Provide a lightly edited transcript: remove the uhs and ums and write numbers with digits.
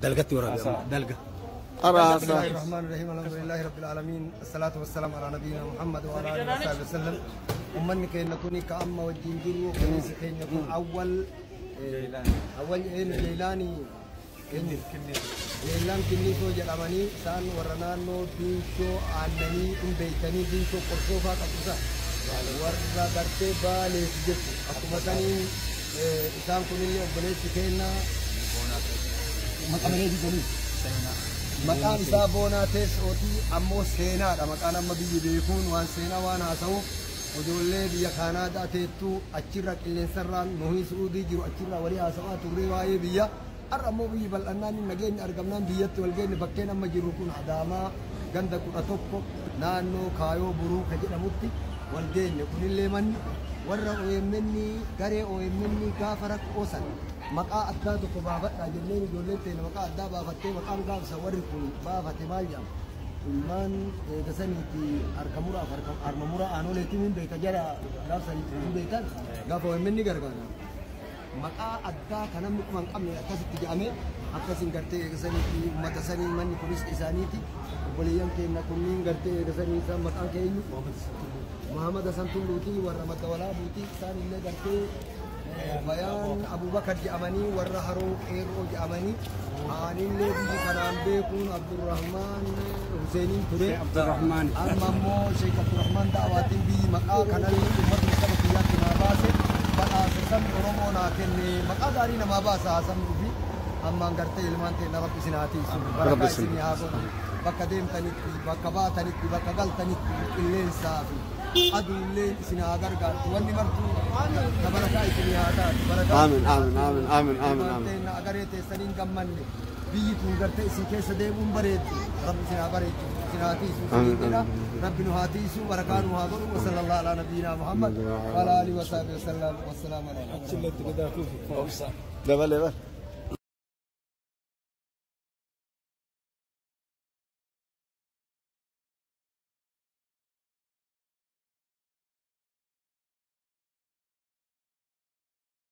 Dalgatti waraabee dalga. Araasa. بسم الله الرحمن الرحيم الحمد لله رب العالمين الصلاة والسلام على نبينا محمد وعلى آله وصحبه وسلم. أمني كي نكوني كأما وجنجرو كنيس كي نكون أول أول جيلاني جيلان كنيسو جلامني سان ورنانو دينشو آنني إن بيتني دينشو قرصوفا كبوسا ورا غرتي بالي جت أكمساني إسان كنيني أبليس كينا مكملة دي maqaan isaa Boonaa Teessootii ammoo seenaadha. Maqaan amma biyyi beekuun waan seenaa waan haasa'uuf ijoollee biyya Kaanaadaa teettuu achirra qilleensarraan nuhii Suudii jiru achirra walii haasa'aa turre waa'ee biyya. Har'a ammoo biyyi bal'annaan nageenyi argamnaan biyyatti wal geenye bakkeen amma jiru kun Adaamaa ganda 11 naannoo Kaayoo Buruu ka jedhamutti wal geenye. Kunillee manni warra OMN garee OMN gaafa rakkoo san maqaa addaa tokko baafadhaa jenneen ijoolleen teenya maqaa addaa baafattee maqaan gaafsa warri kun baafate maal jedhama? Ilmaan eegasaniiti harka muraaf harma muraa aanoleetiin hin beeka jara gaafsaniiti hin beekan gaafa OMN gargaara. Maqaa addaa kan namni kuma hin qabne akkasitti jedhamee akkasin gartee eegasaniiti uummata sanii manni kunis isaaniiti obboleeyyan keenya kunniin gartee eegasanii isaan maqaan keenyu Muhammad Hasan Tulluutii warra madda walaabuutii isaan illee gartee bayaan Abubakar jedhamanii warra haroo qeerroo jedhamanii aanillee biyyi kanaan beekuun Abdurrahmaan Huseeniin ture. Abdurrahmaan. Amma immoo Sheek Abdurrahmaan Da'awaatiin biyyi maqaa kanallee uummatni saba kiyyaatti naa baase badhaasa sabni Oromoo naa kenne maqaa gaarii namaa baasa sabni ofii ammaan gartee ilmaan ta'e rabbi isin haa tiisu barakaa isinii haa godhu bakka deemtanitti bakka baatanitti bakka galtanitti qilleensaa fi aduullee isin haa gargaartu wanni martuu barakaa isinii haa taatu barakaa. Aamin aamin aamin aamin aamin aamin. Agaree teessaniin gammanne biyyi tun gartee isin keessa deemuun bareeddu rabbi isin haa bareechu isin haa tiisu isin jedha rabbi nu haa tiisu barakaa nu haa godhu wa sallallahu alaa nabiyinaa Muhammad wa alaa alihi wa sahbihi wa sallam wassalaamu alaikum. Dabalee bara.